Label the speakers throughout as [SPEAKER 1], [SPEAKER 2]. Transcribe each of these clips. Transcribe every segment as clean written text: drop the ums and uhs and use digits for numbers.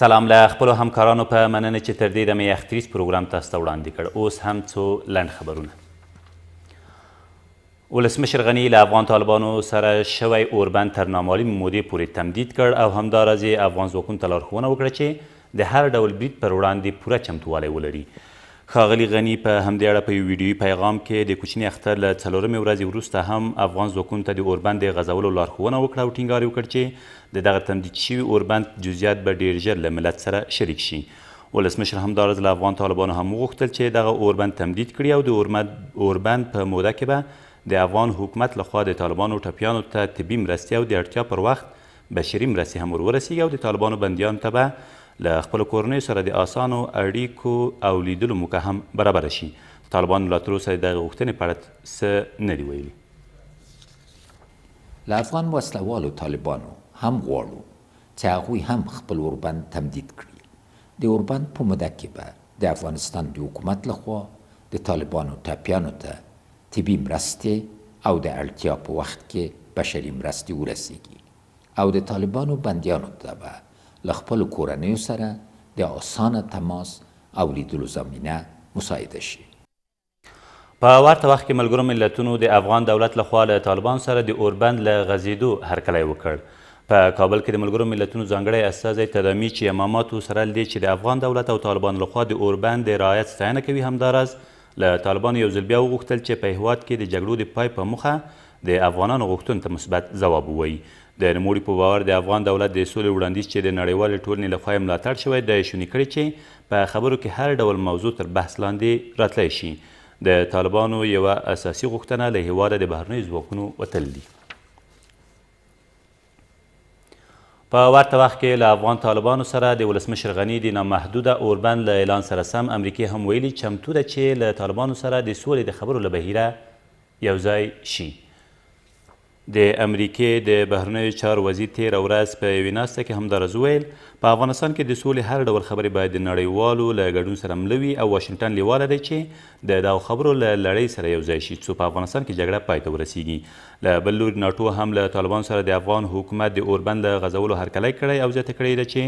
[SPEAKER 1] سلام له خپلو همکارانو په مننه چې تر دې دمه یې اختریز پروګرام تاسو ته وړاندې کړ. اوس هم څو لنډ خبرونه. ولسمشر غني له افغان طالبانو سره شوی اوربند تر نامعلومې مودې پورې تمدید کړ او همداراز یې افغان ځواکونو ته لارښوونه وکړه چې د هر ډول برید پر وړاندې پوره چمتووالی ولري. ښاغلي غني په همدې اړه په یو ویډیويي پیغام کې د کوچني اختر له څلورمې ورځې وروسته هم افغان ځواکونو ته د اوربند د غځولو لارښوونه وکړه او ټینګار یې وکړ چې د دغه تمدید شوي اوربند جزییات به ډېر ژر له ملت سره شریک شي. ولسمشر همداراز له افغان طالبانو هم وغوښتل چې دغه اوربند تمدید کړي او د اوربند په موده کې به د افغان حکومت له خوا د طالبانو ټپیانو ته طبي مرستې او د اړتیا پر وخت بشري مرستې هم ور ورسیږي او د طالبانو بندیانو ته به له خپلو کورنیو سره د اسانو اړیکو او لیدلو موکه هم برابره شي. طالبانو لا تر اوسه د دغې غوښتنې په اړه څه نه دي ویلي.
[SPEAKER 2] له افغان وسله والو طالبانو هم غواړو چې هغوی هم خپل اوربند تمدید کړي. د اوربند په موده کې به د افغانستان د حکومت له خوا د طالبانو ټپیانو ته طبي مرستې او د اړتیا په وخت کې بشري مرستې ورسېږي او د طالبانو بندیانو ته به له خپلو کورنیو سره د اسانه تماس او لیدلو زمینه مساعده شي.
[SPEAKER 1] په ورته وخت کې ملګرو ملتونو د افغان دولت له خوا له طالبانو سره د اوربند له غځېدو هرکلی وکړ. په کابل کې د ملګرو ملتونو ځانګړی استازی تدامیچي یماماتو سره له دې چې د افغان دولت او طالبانو له خوا د اوربند د رعایت ستاینه کوي همداراز له طالبانو یو ځل بیا وغوښتل چې په هېواد کې د جګړو د پای په موخه د افغانانو غوښتنو ته مثبت ځواب ووایي. د نوموړي په باور د افغان دولت د سولې وړاندیز چې د نړیوالې ټولنې له خوا یې ملاتړ شوی، دا یې شونې کړې چې په خبرو کې هر ډول موضوع تر بحث لاندې راتلای شي. د طالبانو یوه اساسي غوښتنه له هېواده د بهرنیو ځواکونو وتل دي. په ورته وخت کې له افغان طالبانو سره د ولسمشر غني د نامحدوده اوربند له اعلان سره سم امریکې هم ویلي چمتو ده چې له طالبانو سره د سولې د خبرو له بهیره یو ځای شي. د امریکې د بهرنیو چارو وزیر تېره ورځ په یوې ناسته کې همداراز وویل، په افغانستان کې د سولې هر ډول خبرې باید د نړیوالو له ګډون سره مله وي او واشنګټن لېواله دی چې د دغو خبرو له لړۍ سره یو ځای شي څو په افغانستان کې جګړه پای ته ورسېږي. له بل لوري ناټو هم له طالبانو سره د افغان حکومت د اوربند له غځولو هرکلی کړی او زیاته کړې یې ده چې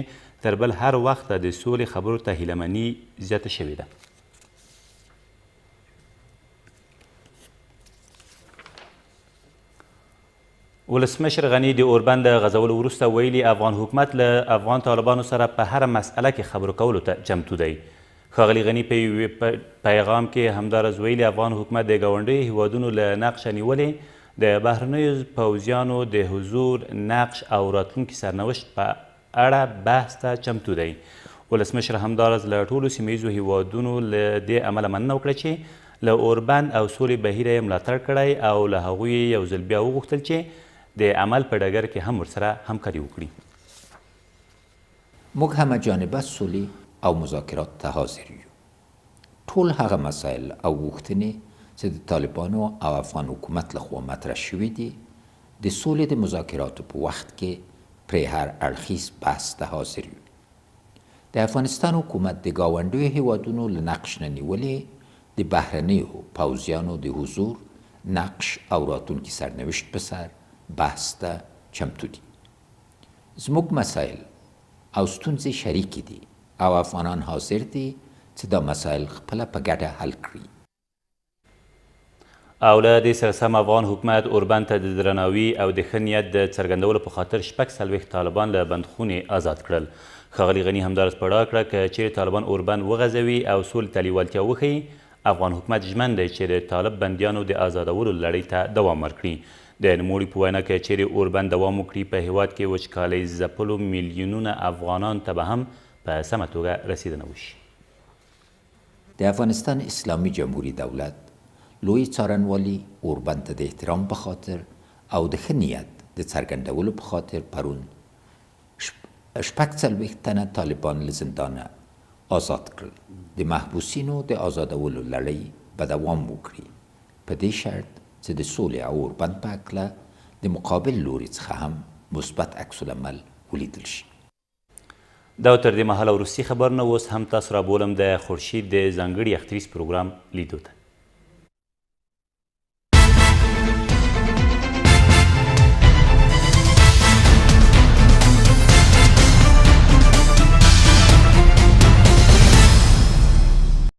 [SPEAKER 1] تر بل هر وخته د سولې خبرو ته هیله مني زیاته شوې ده. ولسمشر غني د اوربند له غځولو وروسته ویلي، افغان حکومت له افغان طالبانو سره په هره مسئله کې خبرو کولو ته چمتو دی. ښاغلي غني په یوه پیغام کې همداراز ویلي، افغان حکومت د ګاونډیو هېوادونو له نقشه نیولې د بهرنیو پوځیانو د حضور، نقش او راتلونکي سرنوشت په اړه بحث ته چمتو دی. ولسمشر همداراز له ټولو سیمه ییزو هېوادونو له دې امله مننه وکړه چې له اوربند او سولې بهیره یې ملاتړ کړی او له هغوی یې یو ځل بیا وغوښتل چې د عمل په ډګر کې هم ورسره همکاري وکړي.
[SPEAKER 2] موږ همه جانبه سولې او مذاکراتو ته حاضر یو. ټول هغه مسایل او غوښتنې چې د طالبانو او افغان حکومت له خوا مطرح شوې دي، د سولې د مذاکراتو په وخت کې پرې هر اړخیز بحث ته حاضر یو. د افغانستان حکومت د ګاونډیو هېوادونو له نقش نه نیولې د بهرنیو پوځیانو د حضور، نقش او راتلونکي سرنوشت په سر بحث ته چمتو دي. زموږ مسایل او ستونزې شریکې دي او افغانان حاضر دي چې دا مسایل خپله په ګډه حل کړي.
[SPEAKER 1] او له دې سره سم افغان حکومت اوربند ته د درناوي او د ښه نیت د څرګندولو په خاطر 46 طالبان له بندخونې ازاد کړل. ښاغلي غني همداراز په ډاګه کړه، که چېرې طالبان اوربند وغځوي او سولې ته لېوالتیا وښيي، افغان حکومت ژمن دی چې د طالب بندیانو د ازادولو لړۍ ته دوام ورکړي. د نوموړي په وینا که چېرې اوربند دوام وکړي، په هېواد کې وچکالۍ ځپلو میلیونونه افغانان ته به هم په سمه توګه رسېدنه وشي.
[SPEAKER 2] د افغانستان اسلامي جمهوري دولت لویې څارنوالي اوربند ته د احترام په خاطر او د ښه نیت د څرګندولو په خاطر پرون 46 تنه طالبان له زندانه ازاد کړل. د محبوسینو د ازادولو لړۍ به دوام وکړي، په دې شرط چې د سولې او اوربند په هکله د مقابل لوري څخه هم مثبت عکس العمل ولیدل شي.
[SPEAKER 1] دا و تر دې مهاله وروستي خبرونه، اوس هم تاسو رابولم د خورشید د ځانګړي اختریز پروګرام لیدو ته.